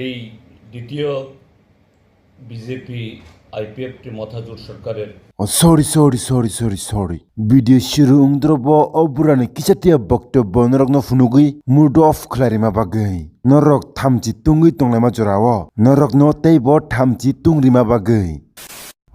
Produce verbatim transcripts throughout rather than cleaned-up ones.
এই দ্বিতীয় BJP IPFT মথা জোট সরকারের Oh, sorry, sorry, sorry, sorry, sorry. Video shuru wngdrobo o burani kichatiya boktobbo norokno phunugwi mood off khlairima bagwi. Norok thamchi tungwi tonglaima jorao norokno teibo thamchi tungrima bagwi.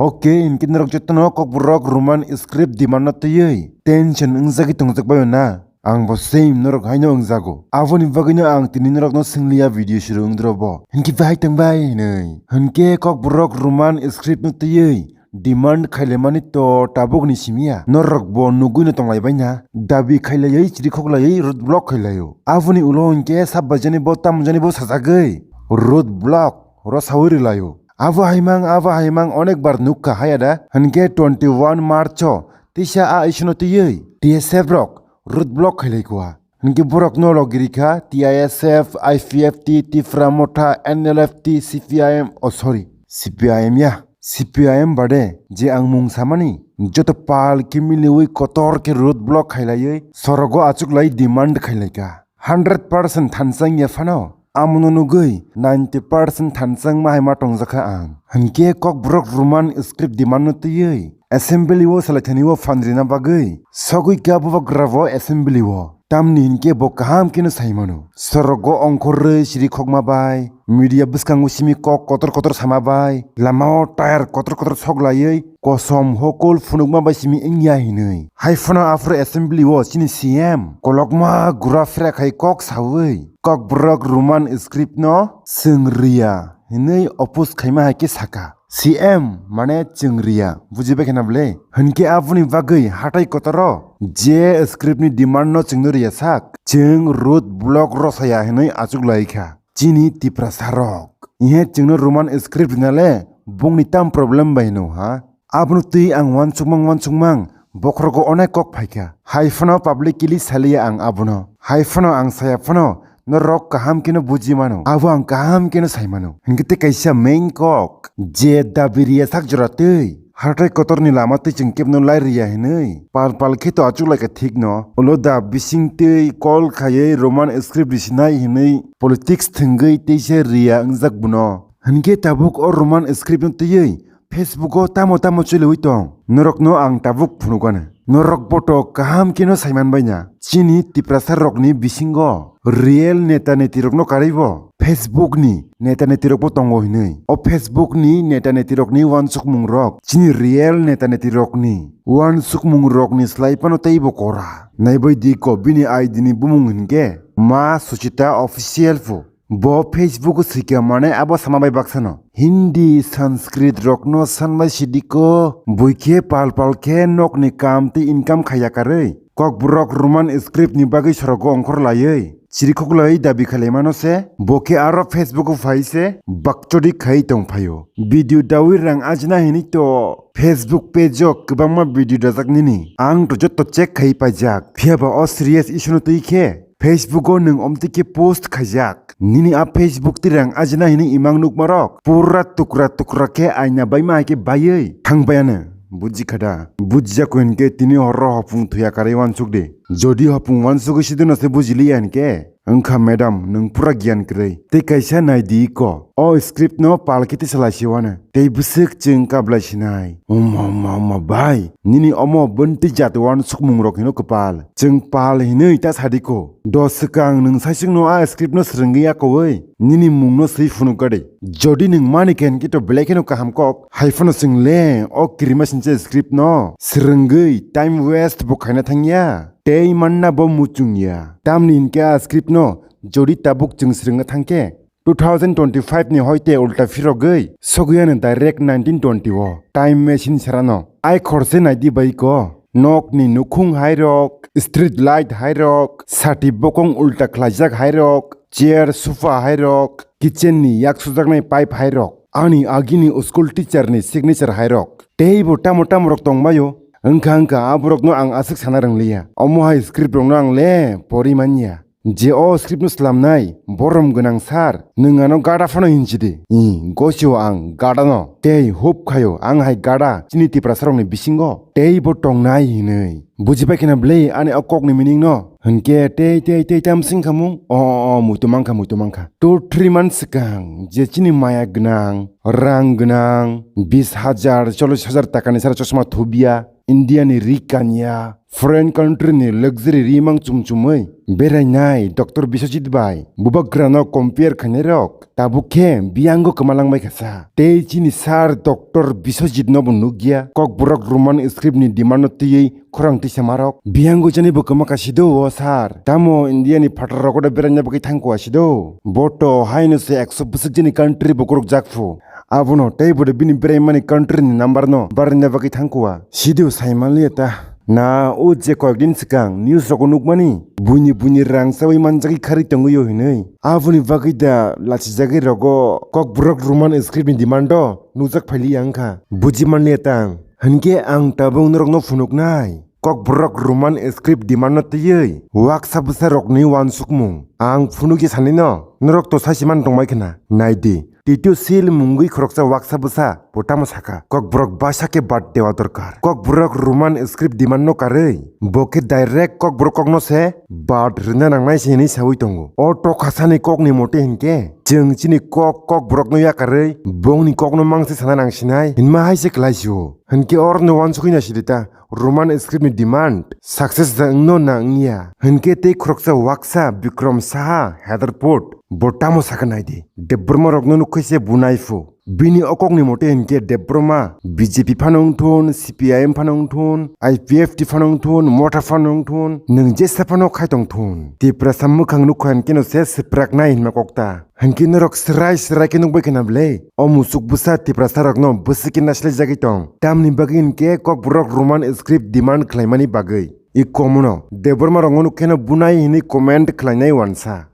Okay, hinkhe norok jotono Kokborok Roman script demand no twiwi tension wngjagwi tongjak baio na? Ang bo same norok haino wngjago. Aboni bagwino ang tini norokno swngliya video shuru wngdrobo. Hinkhe bahai tongbai hinwi. Hinkhe Kokborok Roman script no twiwi demand khailaimani to tabukni simiya. Norok bo nugwino tonglaibai na. Dabi khailaiwi chirikhok laiwi road block khailaio. Aboni ulo hinkhe sabbajani bo tamjani bo sajagwi road block oro sawi rwlaio. Abo haimang, abo haimang onek bar nukha haya da. Hinkhe twenty one March o tisa a issue no twiwi T S F rok road block khailai kha. Hinkhe borok no logirikha T I S F, I P F T, Tipra Motha, N L F T, C P I M, oh sorry, C P I M ya, C P I M bade je ang mung samani, joto pal khe miliwi kotor khe road block khailaiwi sorogo achuklai demand khailaikha. Hundred percent thansa wngya phano, amono nugwi ninety percent thansa wngma hai ma tongjakha ang. Hinkhe Kokborok Roman script demand no twiwi assembly o salaithani o phan rina bagwi sogwi kha bubagra bo assembly o. Tamni hinkhe bo kaham kheno saimano. Sorogo ongkhorwi siri khokma bai, media bwskango simi kok kotor kotor sama bai, lamao tyre kotor kotor sok laiwi kosom hokol phunukma bai simi wngya hinwi. Hai phano aphuru assembly o chini C M kolokma gura phra khai kok sawi Kokborok Roman script no chwng riya hinwi oppose khaima hai khe saka. C M mane chwng riya, bujibai khe na bwle? Hinkhe aboni bagwi hatai kotoro je script ni demand no chwngno riya sak, chwng road block rosaya hinwi achuk lai kha chini Tiprasa rok. Ihe chwngno Roman script rina le bongni tam problem bai hino ha? Abono twi ang uansukmang uansukmang bokhorogo onek kok phaikha. Hai phano publicly saliya ang abono. Hai phano ang saya phano norok kaham kheno buji mano. Abo ang kaham kheno sai mano. Hinkhe tei kaisa main kok je dabi riya sak jora twi hatai kotorni lama twi chwng kebno lai riya hinwi pal pal khe to achuk lai kha thik no. Ulo da bising twi call khaiwi Roman script risinai hinwi politics thwngwi teisa riya wngjak buno. Hinkhe tabuk o Roman script no twiwi Facebook o tamo tamo choliwi tong, norokno ang tabuk phunukgani. Norok boto kaham kheno saiman baina, chini Tiprasa rokni bisingo real neta neti rokno karwi bo Facebook ni neta neti rokbo tongo hinwi. O Facebook ni neta neti rokni uansukmung rok chini real neta neti rokni uansukmung rokni slai phano teibo kora. Naibai di ko bini I D ni bumung hinkhe Ma Suchita Official pho. Bo Facebook o swikha mane abo sama bai baksano. Hindi, Sanskrit rokno sanbai sidiko, buikhe pal pal khe nokni kam tei income khaiya karwi. Kokborok Roman script ni bagwi sorogo ongkhor laiwi, chirikhok laiwi dabi khailaimano se, bo khe aro Facebook o phai se, bakchodi khai tong phaio. Video dawi rang ajina hinwi to Facebook page o kwbangma video dajak nini. Ang to jotto check khai paijak. Phiyaba o serious issue no twi khe, Facebook o nwng omtwi khe post khaijak. Nini a Facebook twi rang ajina hinwi imang nukmarok pura tukra tukra khe aina baima hai khe baiwi thang baiano. Buji kha da? Bujijak hinkhe tini horo hopung thuya karwi uansuk di. Jodi hopung uansugwi sidino se bujiliya hinkhe, wngkha madam, nwng pura giyan kwrwi. Tei kaisa nai di ko. O script no pal khe tisa lai siwano. Tei bwswk chwng kablai sinai. Uma, uma, uma, bai. Nini omo bwntwi jat uansukmung rok hino kwpal. Chwng pal hinwi ta sadiko. Do swkang nwng saichwkno a script no swrwngwi yakowi nini mungno swi phunukgadi. Jodi nwng mani khe hinkhe to belai kheno kaham kok. Hai phano chwng le o kirima sincha script no swrwngwi time waste bo khaina thangya. Tei manna bo muchungya. Tamni hinkhe a script no jodi tabuk chwng swrwngna thangkhe, two thousand twenty-five ni hoite ulta phirogwi sogwi ano direct nineteen twenty o time machine serano. Ai khorse naidi bai ko, nokni nukhung hairok, street light hairok, sati bokong ulta khlaijak hairok, chair sofa hairok, kitchen ni yak sujaknai pipe hairok, ani agini school teacher ni signature hairok, teibo tamo tamo rok tongbaio. Wngkha wngkha aborokno ang aswk sana rwngliya. Omo hai script rokno ang le pori manya. Je o script no slamnai, borom gwnang sir, nwng ano gada phano hinchidi. I, gosio ang gada no. Tei hope khayo, ang hai gada, chini Tiprasa rokni bisingo. Tei bo tongnai hinwi. Bujibai khna bwlwi ani o kokni meaning no? Hinkhe tei, tei, tei tam sing khamung? O, o, o, muitu mankha, muitu mankha. Two, three months swkang, je chini maya gwnang, rang gwnang, bis hajar, chollish hajar takani sara chosma thubya, India ni ri kanya, foreign country ni luxury ri mang chum chumwi berainai Doctor Biswajit bai bubagrano compare khainai rok tabuk khe biyango kwma langbai kha sa. Tei chini sir Doctor Biswajit no bo nukya, Kokborok Roman script ni demand no twiwi khorang tisa marok. Biyango jani bo kwma kha sido o sir. Tamo India ni phatar rogo da beraina bagwi thangkwa sido. Boto haino se ekso bwswk jani country bo kuruk jakphu. Abono tei bo de bini beraimani country ni number no barina bagwi thangkwa. Sido saimanliya ta. Na o je koyekdin swkang news rogo nukmani. Buini buini rang sawi manjagwi kharwi tongwi o hinwi. Aboni bagwi da lachijagwi rogo Kokborok Roman script ni demand o nukjak phailiya wngkha. Buji manliya ta ang. Hinkhe ang tabuk norokno phunuknai. Kokborok Roman script demand no twiwi waksa bwsa rokni uansukmung. Ang phunukya sanino, norok to saisi man tongbai khna. Naidi, titio sil mungwi khoroksa waksa bwsa bo tamo saka. Kokborok basa khe bad dewa dorkar. Kokborok Roman script demand no karwi, bo khe direct Kokborok kokno se bad rwna nangnai se hinwi sawi tongo. O tokhasani kokni mote hinkhe, chwng chini kok Kokborokno yakarwi, bongni kokno mangse sana nangsinai, hinma hai se kwlai sio. Hinkhe orno uansukwi naisidi ta. Roman script ni demand success da wngno na wngya? Hinkhe tei khoroksa waksa Bikram Saha Hedarport bo tamo sakha naidi. Debbarma rokno nukhai se bunai phu. Bini okokni mote hinkhe Debbarma B J P phano wngthun, C P I M phano wngthun, I P F T phano wngthun, Motha phano wngthun, nwng jesa phano khai tongthun. Tiprasa mwkhang nukha hinkhe no se swpraknai hinma kokta. Hinkhe norok srai srai khe nukbai khna bwle? O musuk bwsa Tiprasa rokno bwswk khe naisle jagwi tong. Tamni bagwi hinkhe Kokborok Roman script demand khlaimani bagwi. I komono Debbarma rokno nukheno bunai hinwi comment khlainai uansa.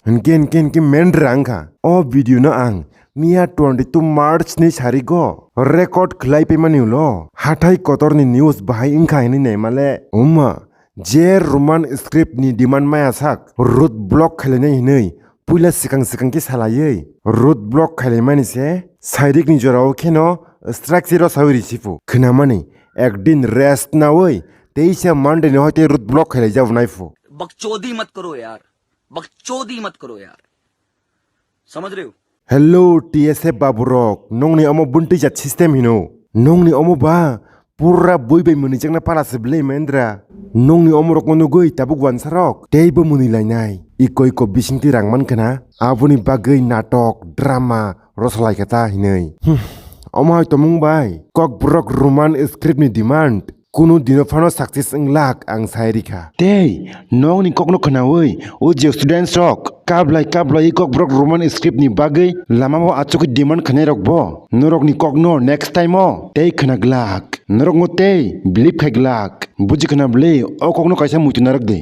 Hinkhe, hinkhe, hinkhe mendra wngkha. O video no ang miya twenty two March ni sarigo record khlai paimani ulo hathai kotorni news bahai wngkha hinwi naimale. Umma, je Roman script ni demand maya sak road block khlainai hinwi puila swkang swkang khe salaiwi road block khlailaimani se sairik ni jorao kheno structure o sawi risipu khnamani ekdin rest nawi teisa Monday ni hoite road block khlai jabo nai phu. बकचोदी मत करो यार, बकचोदी मत करो यार, समझ रहे हो? Hello T S F baburok, nongni omo buntwi jat system hino? Nongni omo ba pura bui bai mwnwi jakna pala se bwle Mahendra. Nongni omo rokno nugwi tabuk wansarok teibo mwnwi lainai. Ikoi ko bisingtwi rang man khna, aboni bagwi natok, drama rosalai kha ta hinwi. Hmm, omo hai tomung bai Kokborok Roman script ni demand kunu dino phano success wng lak ang sai rikha. Tei nokni kokno khnaui o je students rok kablai kablai Kokborok Roman script ni bagwi lama o achugwi demand khainai rok bo norokni kokno next time o tei khna glak, norokno tei believe khai glak. Buji khna bwle o kokno kaisa muitu narwk di.